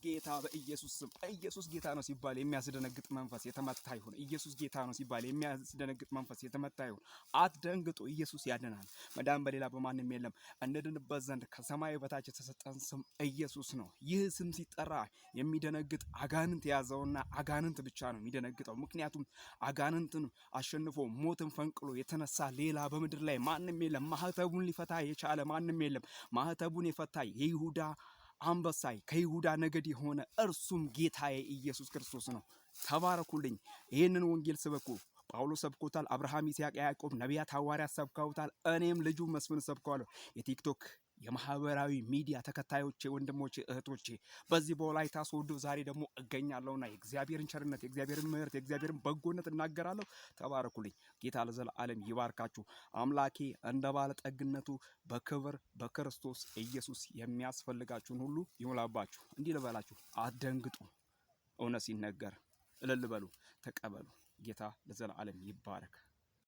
በጌታ በኢየሱስ ስም ኢየሱስ ጌታ ነው ሲባል የሚያስደነግጥ መንፈስ የተመታ ይሁን። ኢየሱስ ጌታ ነው ሲባል የሚያስደነግጥ መንፈስ የተመታ ይሁን። አትደንግጡ፣ ኢየሱስ ያድናል። መዳን በሌላ በማንም የለም። እንድንድንበት ዘንድ ከሰማይ በታች የተሰጠን ስም ኢየሱስ ነው። ይህ ስም ሲጠራ የሚደነግጥ አጋንንት የያዘውና አጋንንት ብቻ ነው የሚደነግጠው። ምክንያቱም አጋንንትን አሸንፎ ሞትን ፈንቅሎ የተነሳ ሌላ በምድር ላይ ማንም የለም። ማህተቡን ሊፈታ የቻለ ማንም የለም። ማህተቡን የፈታ የይሁዳ አንበሳ ከይሁዳ ነገድ የሆነ እርሱም ጌታዬ ኢየሱስ ክርስቶስ ነው። ተባረኩልኝ። ይህንን ወንጌል ስበኩ። ጳውሎስ ሰብኮታል። አብርሃም፣ ይስሐቅ፣ ያዕቆብ፣ ነቢያት፣ ሐዋርያት ሰብከውታል። እኔም ልጁ መስፍን ሰብከዋለሁ። የቲክቶክ የማህበራዊ ሚዲያ ተከታዮቼ፣ ወንድሞቼ፣ እህቶቼ በዚህ በወላይታ ሶዶ ዛሬ ደግሞ እገኛለሁና የእግዚአብሔርን ቸርነት፣ የእግዚአብሔርን ምሕረት፣ የእግዚአብሔርን በጎነት እናገራለሁ። ተባረኩልኝ። ጌታ ለዘላለም ይባርካችሁ። አምላኬ እንደ ባለጠግነቱ በክብር በክርስቶስ ኢየሱስ የሚያስፈልጋችሁን ሁሉ ይሙላባችሁ። እንዲህ ልበላችሁ፣ አትደንግጡ። እውነት ሲነገር እልል በሉ፣ ተቀበሉ። ጌታ ለዘላለም ይባረክ።